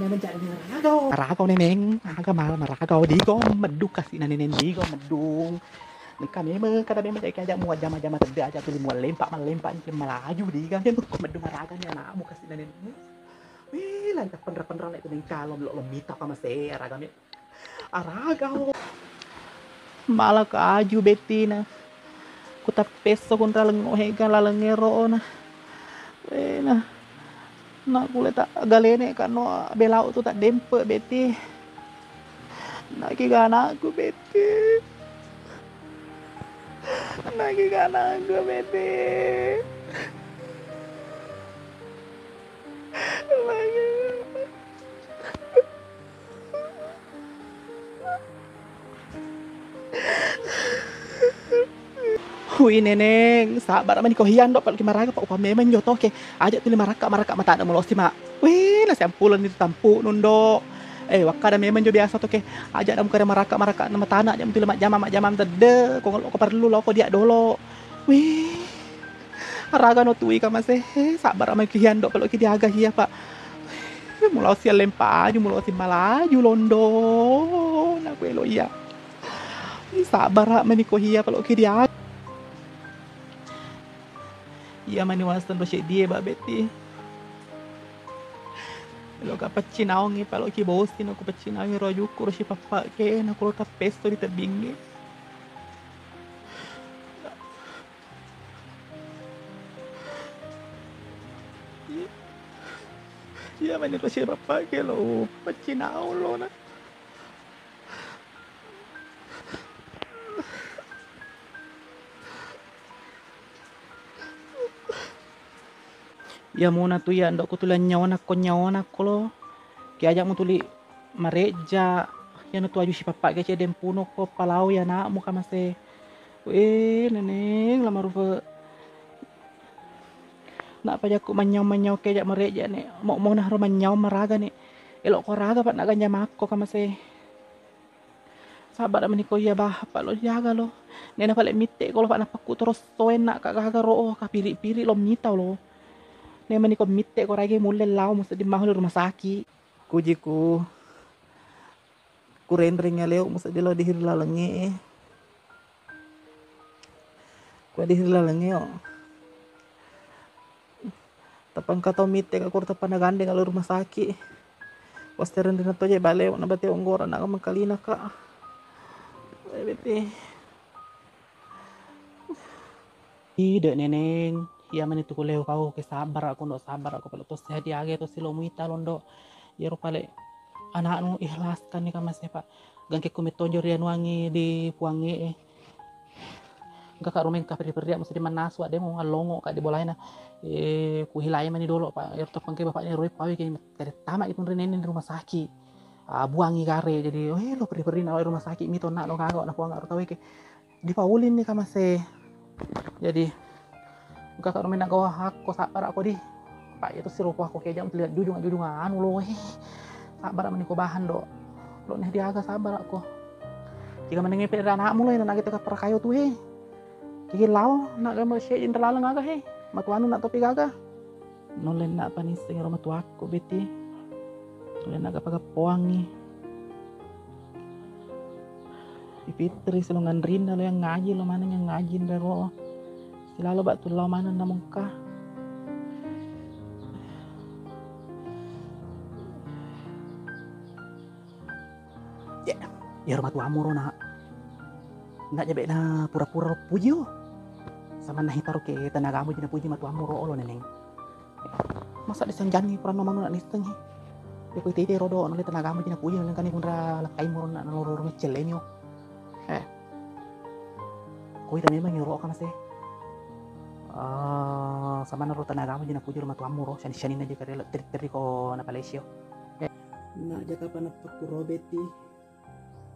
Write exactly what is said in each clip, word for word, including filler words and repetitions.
Menjadi maragao. Maragao, Neneng. Aga ma-, maragao, digau meddung kasi na, Neneng, digau meddung. Engka memeng, kada memeng, jadi aja mua jama-jama tedde, aja tuli mua lempa, mallempa, engka malaju, diga memeng ko meddung araga ni anakmu kasi na, Neneng. Wih, lanca penra-penra na itu nengkalo lo, lo mita pa mase araga me. Araga, oh. Mala ka aju Bettina. Ku tappesso konra lengngo hega laleng ero na. Wena. Na kule ta galene kano belau tu tak dempe Betti. Naki ganakku Betti. Naki ganakku Betti. Hui Neneng, sabbara mani ko hiando paloki maraga pa upamemeng jo toke. Aja tuli marakka-marakka matana mulosi ma. Wih, nasiampuleng ni tampu nundo. Eh, wakkada memeng jo biasa toke. Aja damu kare marakka-marakka na matana, aja tuli majjama-majjama tedde. Ko ngelo ko perlu lo ko dia dolo. Wih. Araga no tui ka mase, he, sabbara maki hiando paloki diaga hia pa. He, mulao si allempaju, mulao si malaju londo. Naku elo iya. Sabbara mani ko hia paloki diaga. Iya mani waseng ro seddie ba Betti. Elo ka pacci naongi paloki bosi naku pacci naongi ro ajuku ro si pappa ke naku ro tappesso di tebbingnge. Iya, iya, mani ro siapa pake lo, paccinau lo na. Iya mona tu iya ndokku tuli nyawona ko nyawona ko lo. Ki aja mu tuli marejja, iyana tu aju sipappa kece dempuno ko palau ya anakmu kamase. Eh, Neneng, lamarufe. Nak pajakku manyau-manyau keja marejja ne. Mau mau nah ro manyau maraga ne. Elok ko raga pak nak ganja makko kamase. Sabar mani ko iya bah, pak lo jaga lo. Nena pale mitte ko lo pak napakku terus soen nak kak gaga ro, oh, kapiri-piri lo mitau lo. Ne mani ko mitte ko rage mulle lao musedding maho di rumah sakit. Kujiku, kurenreng aleo musedding lo dihir lalengnge. Kua dihir lalengnge, oh. Tappa engka tau mitte ka kuro tappa nagandeng alo rumah sakit. Wastereng rina toje bale na bate onggora na mengkalina ka. Bete. Ide Neneng, iya mani tu kuleo kau ke sabar aku ndo sabar aku pale to sehat diage to silo muita londo. Iyaro pale anaknu ikhlaskan ni kamase pak. Gangke ku mettonjo rianuangi di puangnge e. Engka ka rumeng ka perri-perri musti mannasu adde mu allongo ka di bolaina. Eh, ku hilai mani dolo pak. Iyaro to pangke bapak ni roi pawi ke kare tama itu rene di rumah sakit. Ah, buangi gare jadi, oh, lo perri-perri na rumah sakit mi to nak lo gaga na puang aro tawe ke. Dipaulin ni kamase. Jadi engka ka rumeng nagawa hakko sabbara ko di. Pak itu siro ko hakko kejam lihat jujung jujung anu lo he. Sabbara mani ko bahan do. Lo neh diaga sabbara ko. Jika menenge pe anakmu lo na nagita ka perkayo tu he. Kiki lao nak gambar sye inter laleng aga he. Matuanu nak topi gaga. Nulle nak panisseng ro matuakku Beti. Nulle nak gappa-gappoangngi. Ipitri silong anrinna lo yang ngaji lo maneng yang ngaji nrero. Silalo bak tullau maneng namengka. Ya, iyaro matuammu ro nak. Nak jabe na pura-pura lo puji o. Samanna hitaro ke tenagamu jina puji matuammu ro olo Neneng. Masa disenjangi puranno manu nak nisseng he. Yako ite-ite rodo nulle tenagamu jina puji nulle kani kunra lakkai muro nak naloro ruma celleni o. Eh. Ko ita memang iro ka mase. Ah, samanna ro tenagamu jina puji ro matuammu ro, sani-sani na jika rela teri-teri ko na palesio. Eh. Nak jaka panappa kuro Beti.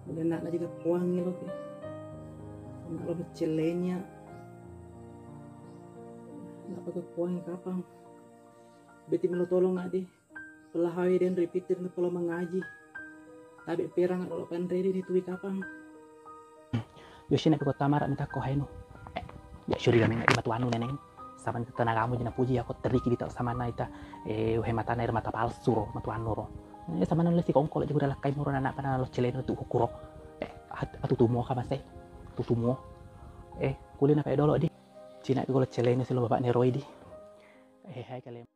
Udah nak na jika puangi lo ke. Nak lo beccellenya. Nak pakai puangi kapang. Beti melo tolong adi. Pelahawi den ripittir na polo mangaji. Tabe perang lo panredi ni tui kapang. Yosi na piko tamara mitakko hainu. Eh, ya syuri kami nak matuanu Neneng. Saban tenagamu jina puji yako teriki dita samanna ita. Eh, uhe matana air mata palsu ro matuanu ro. Eh, sama nulle sikongko lo jago lakkai muro nana pana lo celeno tu kukuro. Eh, at-, atu tumo ka masai. Tu tumo. Eh, kulina pa dolo di. Cina ko lo celeno silo bapak neroi di. Eh, hai kalian.